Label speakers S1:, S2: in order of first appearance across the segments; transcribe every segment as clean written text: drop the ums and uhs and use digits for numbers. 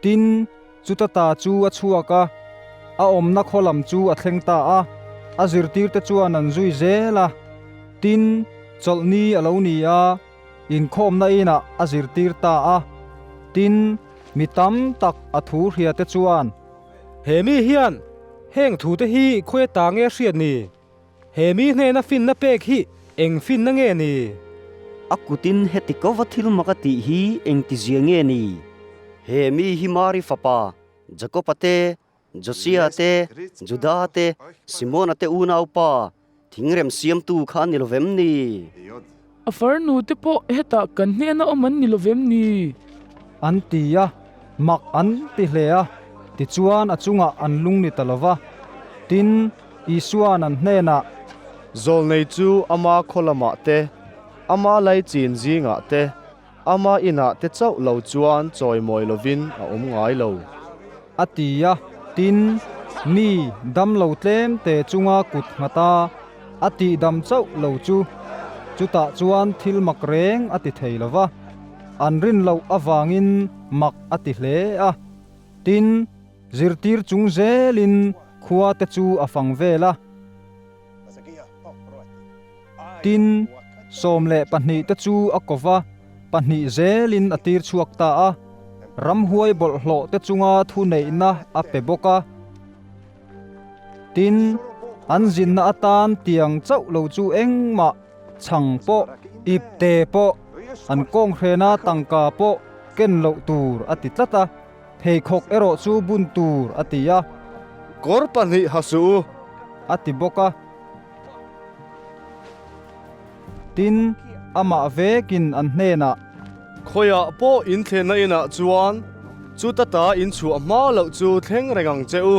S1: Tin, chuta ta chu a chhuak a, a awmna khaw lam chu a thleng ta a, a zirtirte chuan an zui zel a. Tin, chawlhni a lo ni a, inkhawmna inah a zirtir ta a. Tin, mi tam tak a thu hriate chuan,
S2: He mi hian heng thute hi khawi ata nge hriat ni? He mi hnena finna pek hi eng finna nge ni?
S3: A kutin heti kova thil mak a tih hi engtizia nge ni? He mi hi Mari fapa Jakoba te, Josia te, Juda te, Simona te unaupa thingrem siamtu kha a ni lovem ni?
S4: A farnu te pawh hetah kan hnena awm an ni lovem ni?
S1: An ti a, mak an ti hle a, tichuan a chungah an lung ni ta lo va. Tin, Isua'n an hnenah.
S5: Zawlnei chu ama khaw lamah te, ama laichin zingah te, ama inah te chauh lo chuan chawimawi lovin a awm ngai lo.
S1: A ti a, tin, mi damlo tlem te chunga kut nghat a, a tihdam chauh lo chu chutah chuan thil mak reng a ti thei lo va, an rin loh avangin mak a ti hle a. Tin, zirtir chung zelin khua te chu a fang vel a. Tin, 12 te chu a ko va, pahnih zelin a tir chhuak ta a, ramhuai bawlhhlawh te chunga thuneihna a pe bawk a. Tin, an zinna atan tiang chauh lo chu engmah chhang pawh, ipte pawh, an kawnghrena tangka pawh ken loh tur a ti tlat a, pheikhawk erawh chu bun tur a ti a.
S5: Kawr pahnih ha suh u.
S1: A ti bawk a. Tin, amah vekin an hnenah.
S5: Khawiah pawh in thlenna inah chuan chuta ta in chhuah hma loh chu thleng reng ang che u.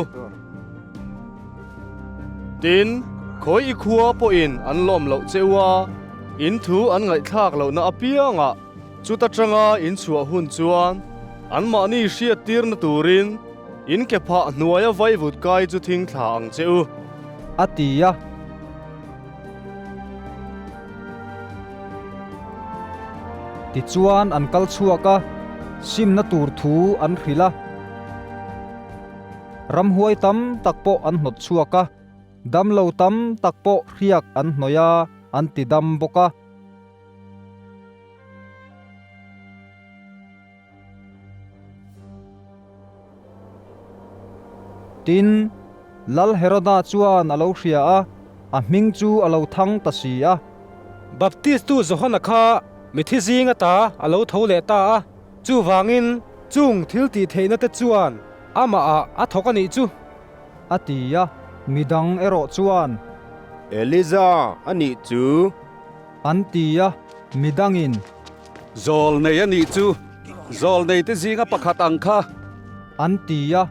S5: Tin, khawi i khua pawhin an lawm loh che u a, in thu an ngaihthlak lohna apiangah chuta tanga in chhuah hun chuan anmahni hriattirna turin In ke phah hnuaia vaivut kai chu thing thla ang che u.
S1: A ti a. Tichuan an kal chhuak a, simna tur thu an hrilh a. Ramhuai tam tak pawh an hnawt chhuak a, damlo tam tak pawh hriak an hnawih a, an ti dam bawk a. Tin, Lal Heroda chuan a lo hria a, a hming chu a lo thang ta si a.
S2: Baptistu Johana kha mithi zing ata a lo tho leh ta a, chuvangin chung thil tih theihna te chuan amahah a thawk a nih chu.
S1: A ti a, midang erawh chuan.
S6: Eliza a nih chu.
S1: An ti a, midangin.
S7: Zawlnei a nih chu, zawlnei te zinga pakhat ang kha.
S1: An ti a,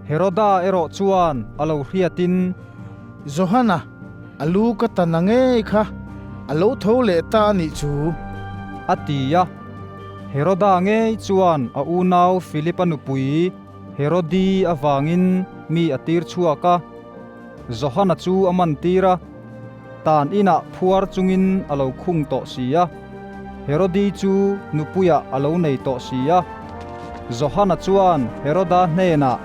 S1: Heroda erawh chuan a lo hriatin.
S8: Johana, a lu ka ta na ngei kha, a lo tho leh ta a nih chu.
S1: A ti a, Heroda ngei chuan a unau Philipa nupui Herodi avangin mi a tir chhuak a, Johana chu a man tir a. Tan inah phuar chungin a lo khung tawh si a, Herodi chu nupuiah a lo nei tawh si a. Johana chuan Heroda hnenah.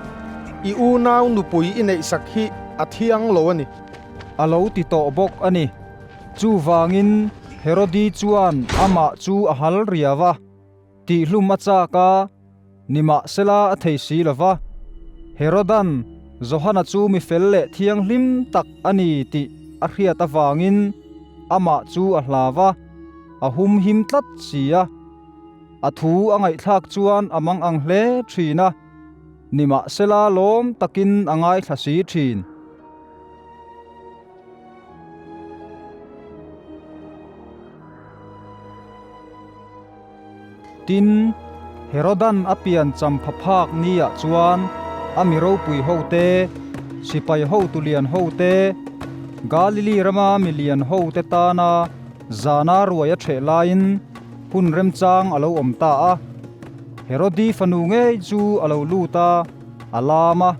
S8: I unau nupui i neihsak hi a thiang lo a ni.
S1: A lo ti tawh bawk a ni. Chuvangin Herodi chuan amah chu a hal riau a. Tihhlum a chak a, nimahsela a thei si lo va. Herodan, Johana chu mi fel leh thianghlim tak a ni tih a hriat avangin amah chu a hlau a, a humhim tlat si a. A thu a ngaihthlak chuan a mang ang hle thin a, nimahsela lawm takin a ngaithla si thin. Tin, Herodan a pian champha phak niah chuan a mi ropui hote, sipai hotu lian hote, Galili rama mi lian hote tana zana ruai a ṭheh laiin hun remchang a lo awm ta a. Herodi fanu ngei chu a lo lut a, a lam a.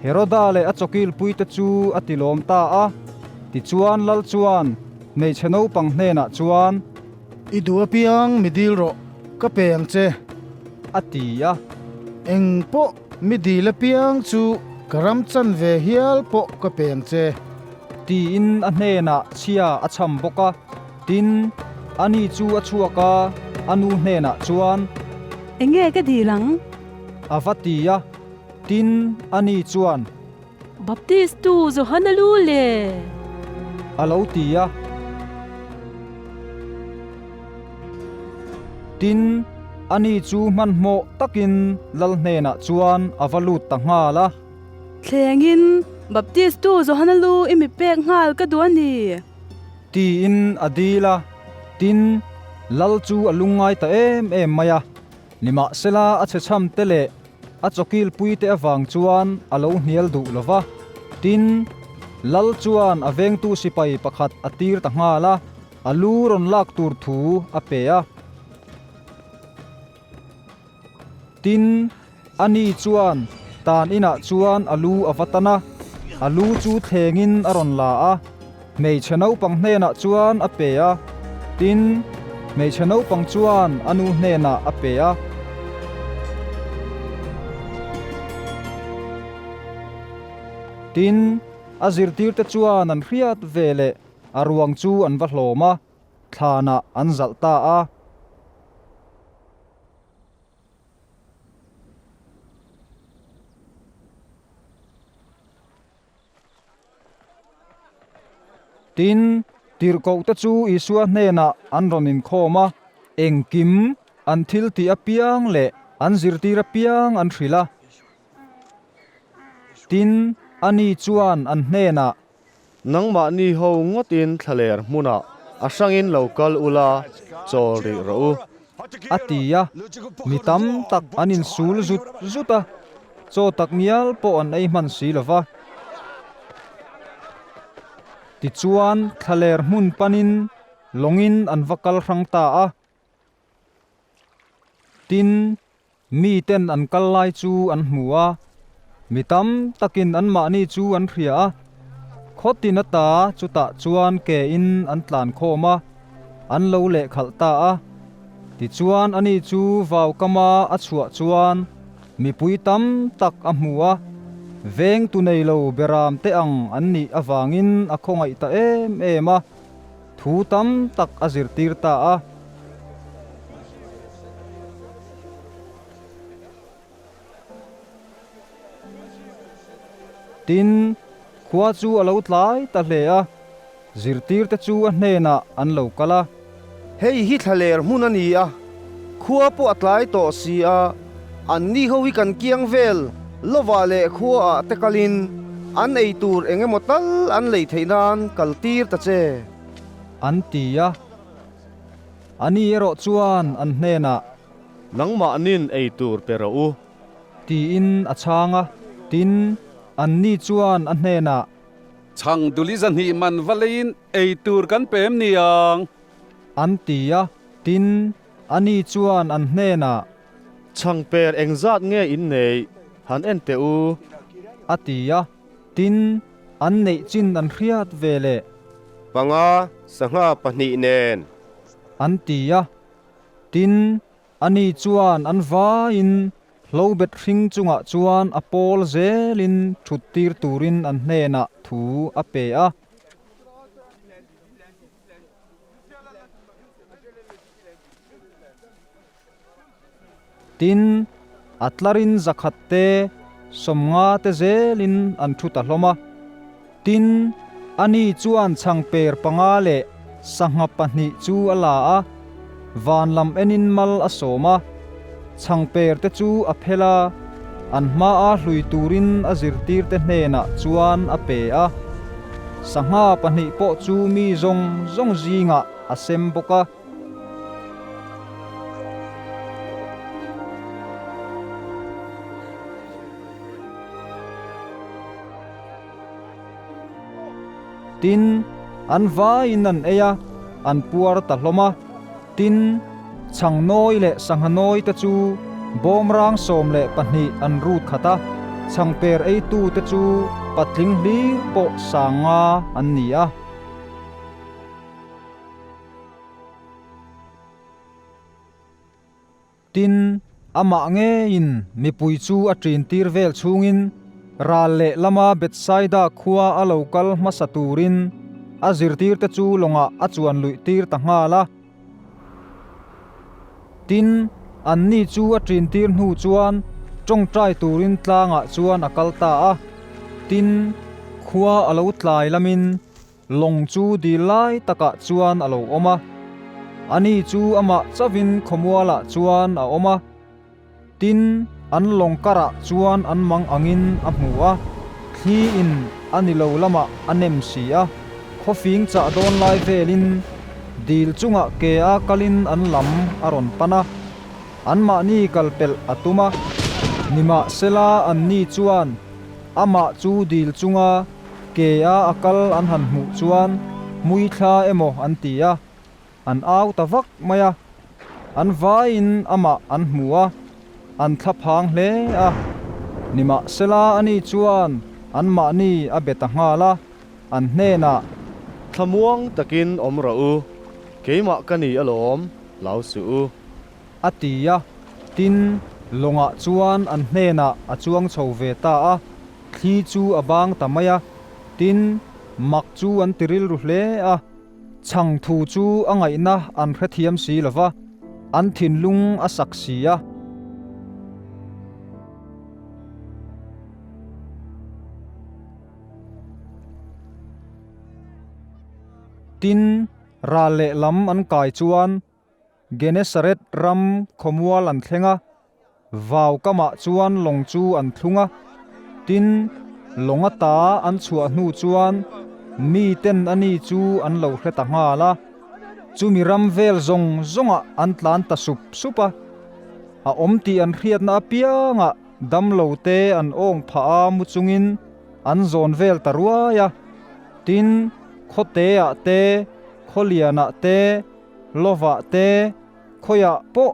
S1: Heroda leh a chawkilpuite chu a tilawm ta a. Tichuan Lal chuan hmeichhe naupang hnenah chuan,
S8: I duh apiang mi dil rawh, ka pe ang che.
S1: A ti a.
S8: Eng pawh mi dil apiang chu ka ram chan ve hial pawh ka pe ang che.
S1: Tiin a hnenah chhia a chham bawk a. Tin, ani chu a chhuak a, a nu hnenah chuan.
S9: Enge ka dil ang?
S1: A va ti a. Tin, ani chuan.
S9: Baptistu Johana lu le!
S1: A lo ti a. Tin, ani chu hmanhmawh takin lal hnenah chuan a va lut ta nghal a.
S9: Thlengin, Baptistu Johana lu i mi pek nghal ka duh a ni.
S1: Tiin a dil a. Tin, lal chu a lungngai ta em em mai a. Nimahsela a chhechham te leh a chawkilpui te avang chuan a lo hnial duh lo va. Tin, lal chuan a vengtu sipai pakhat a tir ta nghal a, a lu rawn lak tur thu a pe a. Tin, ani chuan tan inah chuan a lu a va tan a, a lu chu thlengin a rawn la a, hmeichhe naupang hnenah chuan a pe a, tin, hmeichhe naupang chuan a nu hnenah a pe a. Tin, a zirtirte chuan an hriat ve leh a ruang chu an va hlawm a, thlanah an zalh ta a. Tin, tirhkohte chu Isua hnenah an rawn inkhawm a, engkim an thil tih apiang leh an zirtir apiang an hrilh a. Tin, ani chuan an hnenah.
S5: Nangmahni ho ngawtin thlaler hmunah a hrangin lo kal ula, chawl rih rawh u.
S1: A ti a, mi tam tak an insul zut zut a, chaw tak ngial pawh an ei hman si lo va. Tichuan thlaler hmun panin lawngin an va kal hrang ta a. Tin, miten an kal lai chu an hmu a, mi tam takin anmahni chu an hria a, khawtin ata chutah chuan kein an tlan khawm a, an lo lehkhalh ta a. Tichuan ani chu vaukama a chhuah chuan mipui tam tak a hmu a, vengtu nei lo beram te ang an nih avangin a khawngaih ta em em a. Thu tam tak a zirtir ta a. Tin, khua chu a lo tlai ta hle a, zirtirte chu a hnenah an lo kal a.
S10: Hei hi thlaler hmun a ni a, khua pawh a tlai tawh si a, anni ho hi kan kiang vel lovah leh khuaah te kalin an ei tur eng emaw tal an lei theih nan kal tir ta che.
S1: An ti a. Ani erawh chuan an hnenah.
S5: Nangmahnin ei tur pe rawh u.
S1: Tiin a chhang a. Tin, anni chuan a hnenah.
S7: Chhang duli zahnih man va leiin ei tur kan pe em ni ang?
S1: An ti a. Tin, ani chuan an hnenah.
S5: Chhangper engzat nge in neih? Han en teh u.
S1: A ti a, tin, an neih chin an hriat ve leh.
S6: Panga, sangha pahnih nen.
S1: An ti a, tin, ani chuan an vaiin hlobet hring chungah chuan a pawl zelin thut tir turin an hnenah thu a pe a. Tin, a tlarin zakhat te, sawmnga te zelin an thu ta hlawm a. Tin, ani chuan chhangper panga leh sangha pahnih chu a la a, van lam enin mal a sawm a. Chhangper te chu a phel a, an hmaa hlui turin a zirtirte hnenah chuan a pe a. Sangha pahnih pawh chu mi zawng zawng zingah a sem bawk a. Tin, an vaiin an ei a, an puar ta hlawm a. Tin, chhang nawi leh sangha nawi te chu bawmrang 12 an rut khat a, chhangper eitute chu patling hlir pawh 5000 an ni a. Tin, Amah ngeiin mipui chu a ṭintir vel chhungin ral leh lama Bethsaida khua a lo kal hmasa turin a zirtirte chu lawngah a chuan luih tir ta nghal a. Tin, anni chu a ṭintir hnu chuan ṭawngṭai turin tlangah chuan a kal ta a. Tin, khua a lo tlai lamin Lawng chu dil lai takah chuan a lo awm a, ani chu amah chauhin khawmualah chuan a awm a. Tin, an lawng karah chuan an mang angin a hmu a, thli in a ni lo lamah a nem si a. Khawfing chah dawn lai velin dil chungah ke a kalin an lam a rawn pan a, anmahni kalpelh a tum a. Nimahsela anni chuan amah chu dil chunga Ke a a kal an han hmuh chuan hmuithla emaw an ti a, an au ta vak mai a. An vaiin amah an hmu a, an thla phang hle a. Nimahsela ani chuan anmahni a be ta nghal a, an hnenah.
S5: Thlamuang takin awm rawh u, keimah ka ni alawm, hlau suh u.
S1: A ti a, tin, lawngah chuan an hnenah a chuang chho ve ta a. Thli chu a bang ta mai a, tin, mak chu an ti rilru hle a. Chhang thu chu a ngaihna an hrethiam si lo va, an thinlung a sak si a. Tin, ral lehlam an kai chuan Genesaret ram khawmual an thleng a, vau kamah chuan lawng chu an thlung a. Tin, lawng ata an chhuah hnu chuan miten ani chu an lo hre ta nghal a. Chumi ram vel zawng zawngah an tlan ta sup sup a. A awm tih an hriatna apiangah damlo te an awng phah a mu chungin an zawn vel ta ruai a. Tin, khawteah te, khawlianah te, Lovah te, khawiah pawh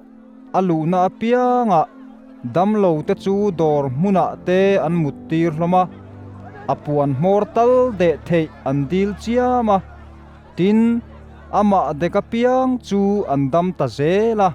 S1: a luhna apiangah damlo te chu dawr hmunah te an mut tir hlawm a, a puan hmawr tal deh theih an dil chiam a, tin, amah dek apiang chu an dam ta zel a.